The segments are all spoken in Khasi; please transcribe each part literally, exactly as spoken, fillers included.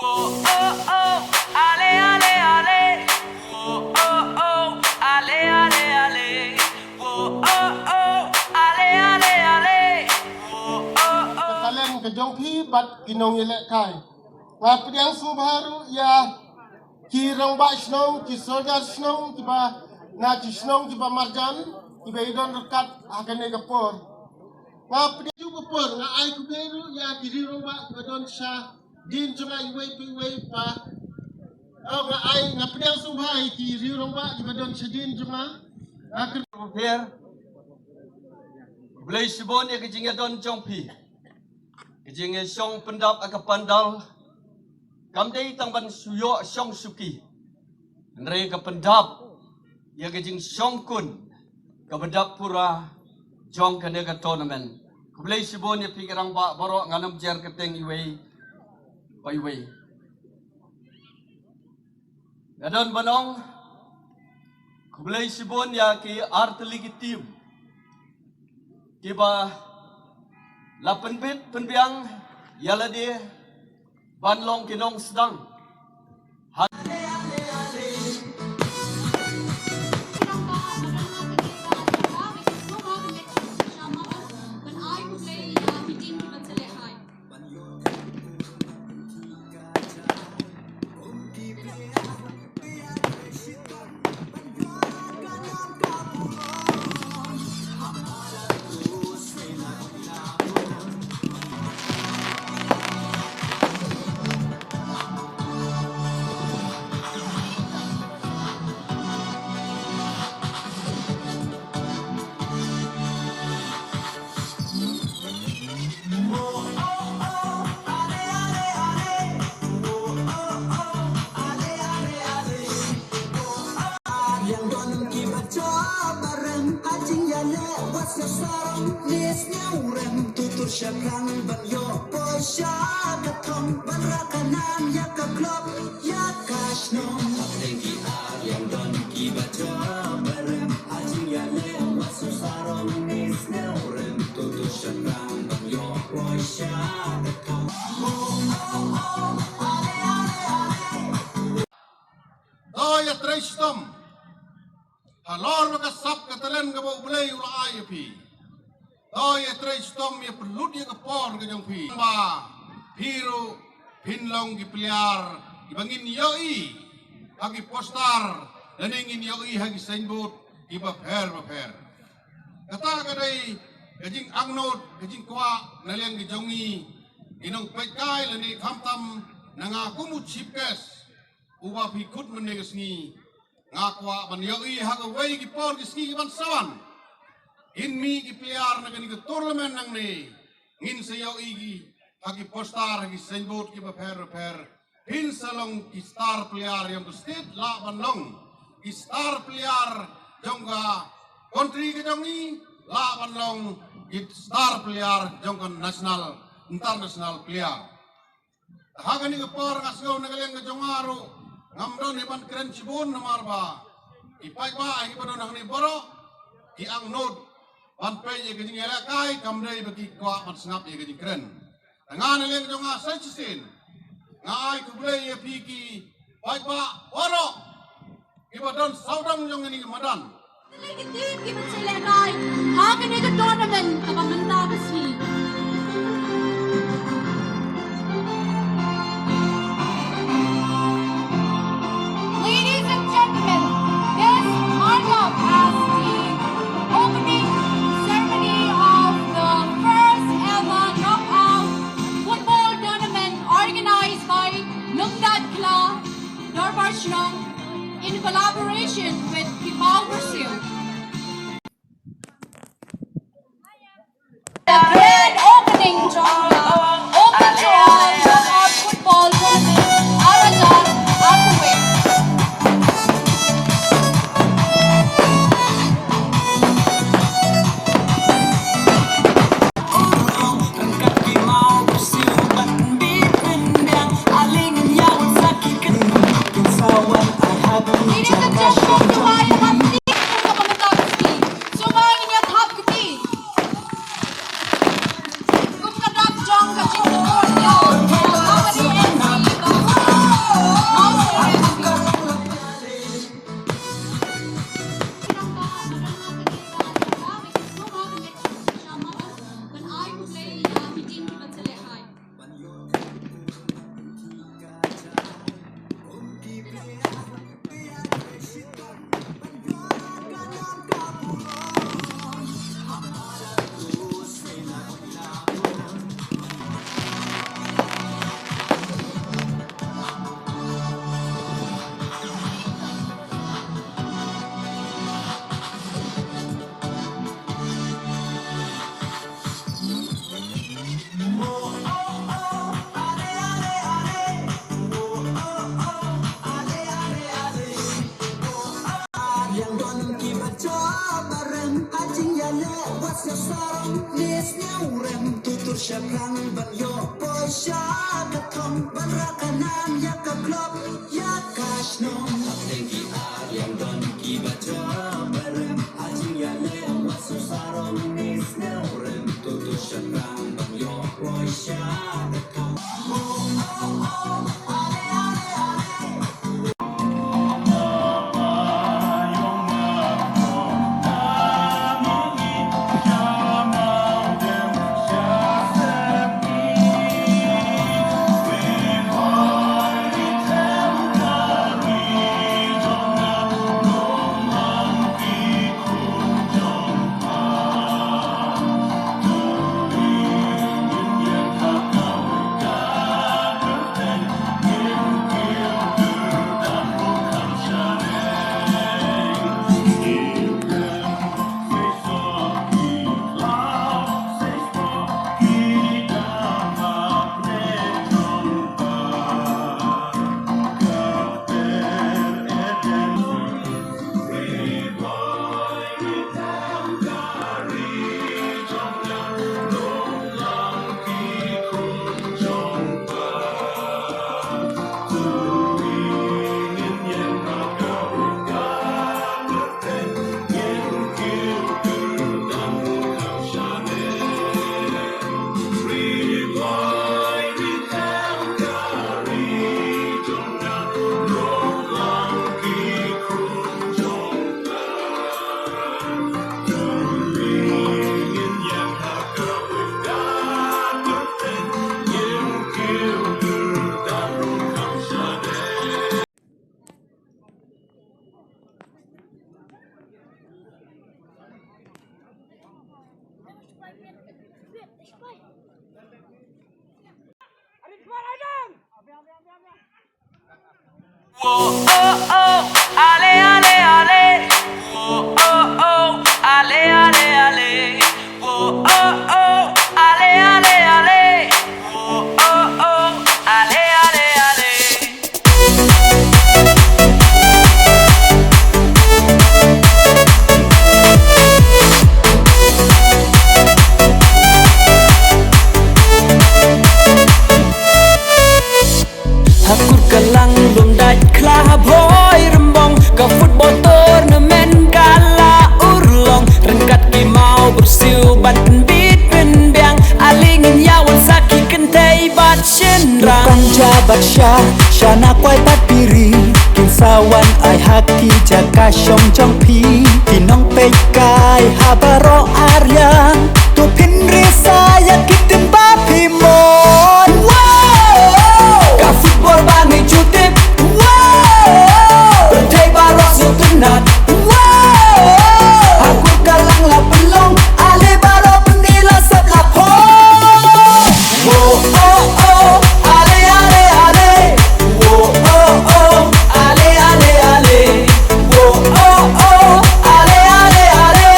Oh, oh, oh, ale, ale, ale. Oh, oh, oh, ale, ale, ale. Oh, oh, oh, ale, ale, ale. Oh, oh, oh. Ka talent ka jong phi bad ki nongïalehkai. Nga pdiang sngewbha ruh ïa ki rangbah shnong, ki soldier shnong, kiba na ki shnong kiba marjan, kiba i don ryngkat ha kane ka por. Nga pdiang ju ka por, nga ai khublei ruh ïa ki riew rangbah kiba don sha dien jong nga iwei pa iwei pa. Oh, nga ai, nga pdiang sngewbha ïa ki riew rangbah kiba don sha dien jong nga. Nga kyrpad. Khublei shibun ïa ka jingïadon jong phi. Ka jingïashong pyndap ha ka pandal kam dei tang ban shu ïoh shong shuki. Hynrei ka pyndap ïa ka jingshongkun kaba dap pura jong kane ka tournament. Khublei shibun ïa phi ki rangbah baroh, ngan ym jer kyrteng iwei pa iwei. Nga don ban ong khublei shibun ïa ki artylli ki team kiba la pynbit pynbiang ïa lade ban long ki nongsdang. To ïatrei shitom halor ba ka sap ka talent kaba U Blei u la ai ïa phi. To ïatrei shitom, ïa pynlut ïa ka por ka jong phi ba phi ruh phin long ki player kiba ngin ïohi ha ki poster lane ngin ïohi ha ki signboard kiba pher ba pher. Kata ka dei ka jingangnud, ka jingkwah na liang ka jong ngi ki nongpeitkai lane khamtam na nga kum u chief guest uba phi khot mynne ka sngi. Nga kwah ban ïohi ha kawei ki por ki sngi kiban sa wan, ngin mih ki player na kane ka tournament nangne, ngin sa ïohi ki ha ki poster, ha ki signboard kiba pher ba pher. Phin sa long ki star player jong ka state, lah ban long ki star player jong ka country ka jong ngi, lah ban long ki star player jong ka national, international player. Ha kane ka por nga sngew na ka liang ka jong nga ruh ngam don hi ban kren shibun namar ba ki paidbah kiba don hangne baroh ki angnud ban peit ïa ka jingïalehkai, kam dei ba ki kwah ban sngap ïa ka jingkren. Te nga na liang ka jong nga sa shisien nga ai khublei ïa phi ki paidbah baroh kiba don sawdong jong kane ka madan. Kane ka team kiba shu lehkai ha kane ka tournament kaba mynta ka sngi. Ladies and gentlemen, this mark up as the opening ceremony of the first ever knockout football tournament organized by Nongdad Kla Dorbar Shnong in collaboration with Kipau Brazil. The grand opening to Ban ïoh poi sha ka thong, ban rah ka nam ïa ka club, ïa ka shnong. Hapdeng ki ar liang don kiba jop barim, ha jingïaleh wat sngewsarong ne sngewrem. To to shaphrang ban ïoh poi sha ka thong. Whoa, oh, oh, ale, ale, ale. Whoa, oh, oh, ale, ale, ale. Whoa, oh, oh, ale, ale, ale. Whoa, oh, oh, ale, ale, ale. Ha kur ka lang lum dait khla ha Bhoi Rymbong, ka football tournament ka la urlong. Ryngkat ki maw bad siew ban pynbit pynbiang, ale ngin ïa wan sa ki kynthei bad shynrang. Kong ja bad sha, sha na kwai bad piri, kin sa wan ai ha ki jaka shong jong phi. Ki nongpeit kai ha baroh arliang, to phin ri sa ïa ki tim ba phi mon. Wow! Ka football ba ngi ju tip. Wow! Pyrthei baroh sngewtynnat. Wow! Ha kur ka lang la pynlong, ale baroh pyni la sep la pho. Wo, oh, oh, ale, ale, ale. Wo, oh, oh, ale, ale, ale. Wo, oh, oh, ale, ale, ale.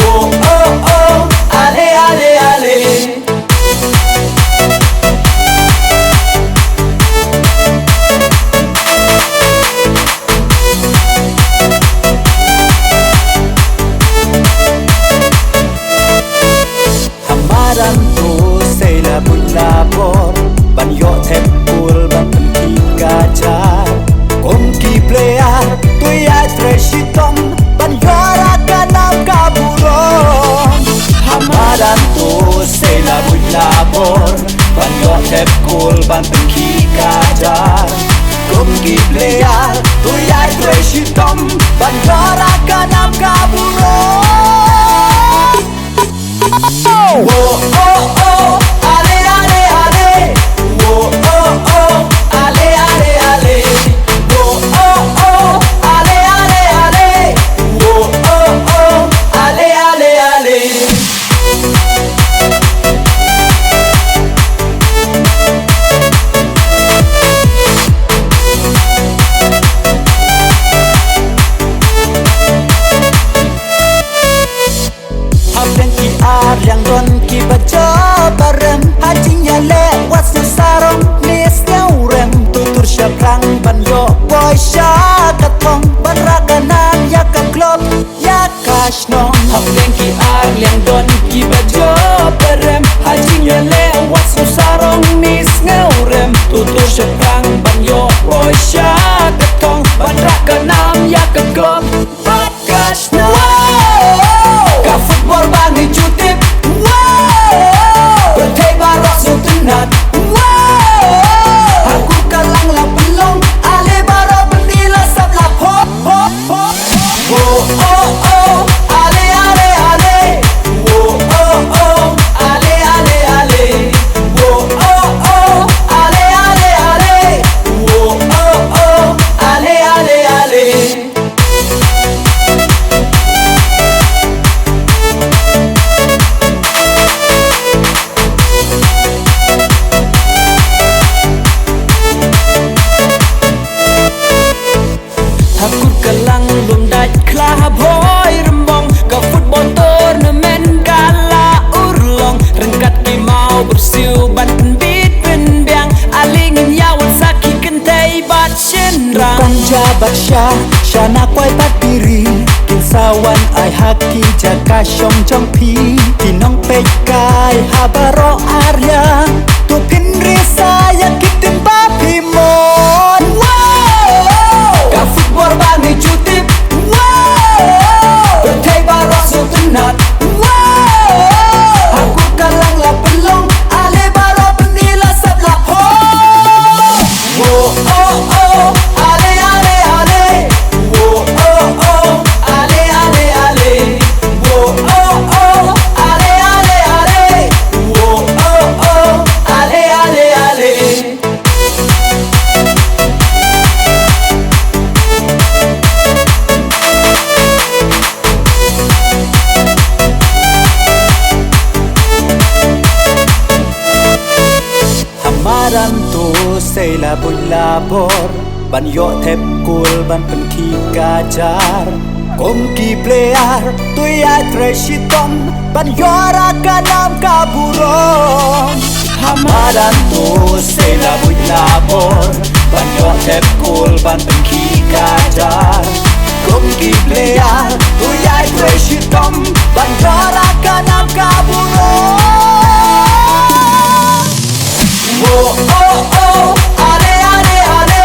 Wo, oh, oh, ale, ale, ale. Ha madan to sei la buit la bor, ban ïoh thep kul ban pynkhih ka jar. Kum ki player to ïaid trei shitom, ban ïoh rah ka nam ka burom. Ha madan to sei la buit la bor, ban ïoh thep kul ban pynkhih ka jar. Kum ki player to ïaid trei shitom, ban ïoh rah ka nam ka burom. Wo, oh, oh, ale, ale, ale. Wo, oh, oh, ale, ale, ale. Wo, oh, oh, ale, ale, ale. Wo, oh, oh, ale, ale, ale. Hapdeng ki ar liang don kiba jop barim. Jabat sha, sha na kwai pat piri. Kin sa wan ai ha ki jaka shong jong phi. Ki nongpeit kai ha baroh ar liang. To phin ri sa ïa ki tim ba phi mon. Wow! Ka football ba ngi ju tip. Wow! Pyrthei baroh sngewtynnat. Wow! Ha Kur Kallang la pynlong. Ale baroh pyni la sap la pho. Wo, oh, oh, ale, ale, ale. Wo, oh, oh, ale, ale, ale. Wo, oh, oh, ale, ale, ale. Wo, oh, oh, ale, ale, ale. Ha madan to sei la buit la bor ban ïoh thep kol ban pynkhih ka jar. Kum ki player to ïaid trei shitom ban ïoh ra ka nam ka burom. Ha madan to sei la buit la bor ban ïoh thep kol ban pynkhih ka jar. Kum ki player to ïaid trei shitom ban ïoh ra ka nam ka burom. Wo, oh, oh, ale, ale, ale.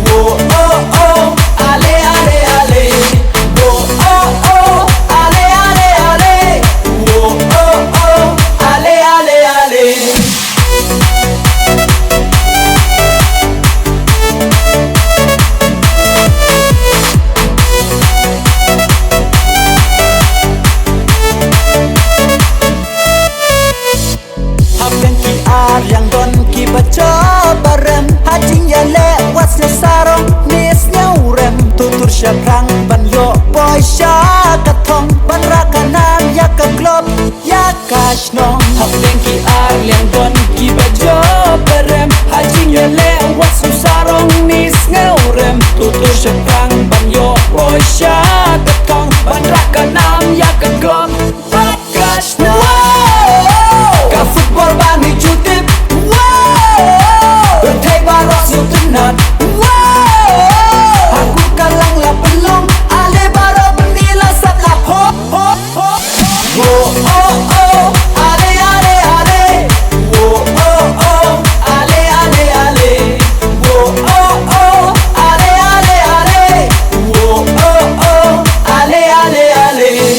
Wo, oh, oh, ale, ale, ale. Wo, oh, oh, ale, ale, ale. Wo, oh, oh, ale, ale, ale. Hapdeng ki ar liang don kiba jop ba rem, ha jingïaleh wat sngewsarong ne sngewrem. To tur shaphrang ban ïoh poi sha ka thong, ban rah ka nam ïa ka club, ïa ka shnong. Hapdeng ki ar liang don kiba jop ba rem, ha jingïaleh wat sngewsarong ne sngewrem. To tur shaphrang ban ïoh poi sha ka thong, ban rah ka nam ïa ka club. Ka football ba ngi ju tip. Wow! Pyrthei baroh sngewtynnat. Wow! Ha Kur Kallang la pynlong. Ale baroh pyni la sap la pho, pho, pho. Wo, oh, oh, ale, ale, ale. Wo, oh, oh, ale, ale, ale. Wo, oh, oh, ale, ale, ale. Wo, oh, oh, ale, ale, ale.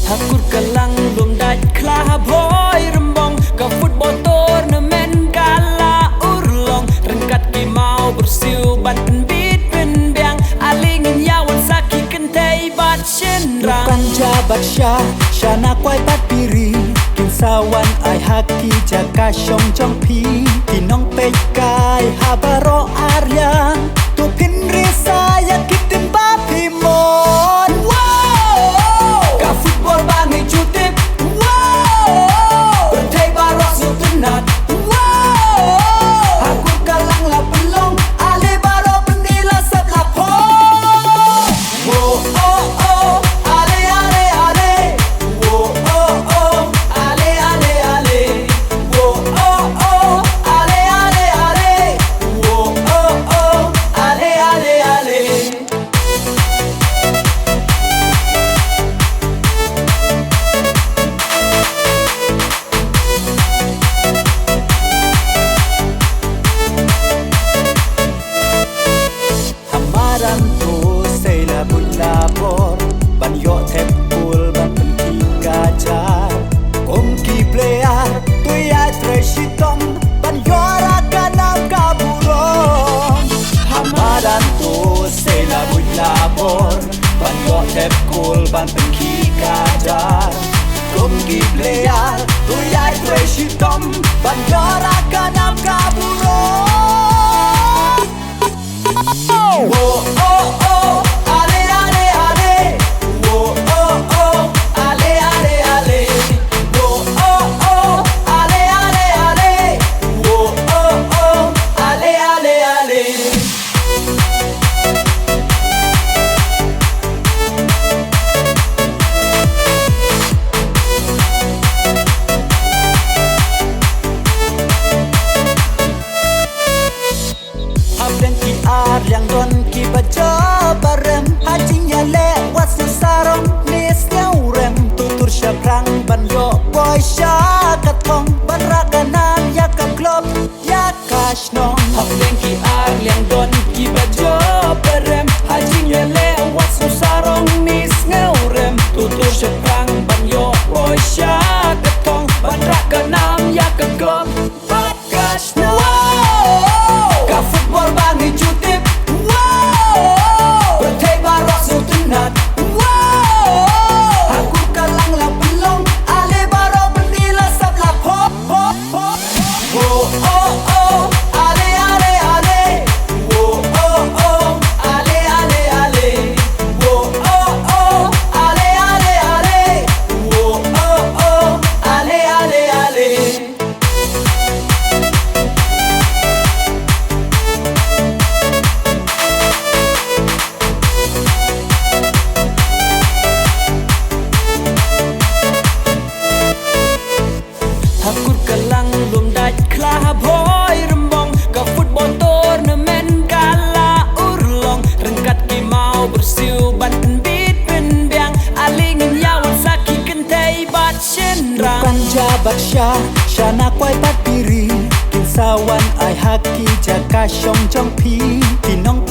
Ha Kur Kallang lum dait khla ha Bhoi Rymbong, ka football tournament ka la urlong. Ryngkat ki maw byrsiw ban pynbit pynbiang, ale ngin ïa wan sa ki kynthei bad shynrang. Kan ja bad sha, sha na kwai bad piri. Kin sa wan ai ha ki jaka shong jong phi. Ki nongpeit kai ha baroh ar liang. To phin ri sa ïa ki tim ba phi mon. Wow! Ka football ba ngi ju tip. Wow! Pyrthei baroh sngewtynnat. Wow! Ha Kur Kallang la pynlong. Ale baroh pyni la sap la pho. Wo, oh, oh, ale, ale, ale. Wo, oh, oh, ale, ale, ale. Wo, oh, oh, ale, ale, ale. Wo, oh, oh, Ep kol ban pynkhih ka jar. Kum ki player, to ïai trei shitom ban ïoh ra ka nam ka burom. Wo, oh, oh, ale, ale, ale. Wo, oh, oh, ale, ale, ale. Wo, oh, oh, ale, ale, ale. Wo, oh, oh, ale, ale, ale. Hapdeng ki ar liang don kiba jop ba rem. Ha jingïaleh wat sngewsarong ne sngewrem. To tur shaphrang ban ïoh pisa ka thong ban rah ka nam ïa ka club, ïa ka shnong. Hapdeng ki ar liang don kiba jop ba rem. Ha jingïaleh wat sngewsarong ne sngewrem. To tur shaphrang ban ïoh pisa ka thong ban rah ka nam ïa ka club bad ka shnong. Ka football ba ngi ju tip. Pyrthei baroh sngewtynnat. Ha Kur Kallang la pynlong. Ale baroh pynlong la sap la pho, pho, pho. Wo, oh, oh, ale, ale, ale. Wo, oh, oh, ale, ale, ale. Wo, oh, oh, ale, ale, ale. Wo, oh, oh, ale, ale, ale. Ha Kur Kallang lum dait khla ha Bhoi Rymbong, ka football tournament ka la urlong. Ryngkat ki maw byrsiw ban pynbit pynbiang. Ale ngin ïa wan sa ki kynthei bad shynrang. Dukan ja bad sha, shana kwai bad biri. Kin sa wan ai ha ki jaka shong jong phi. Ki nong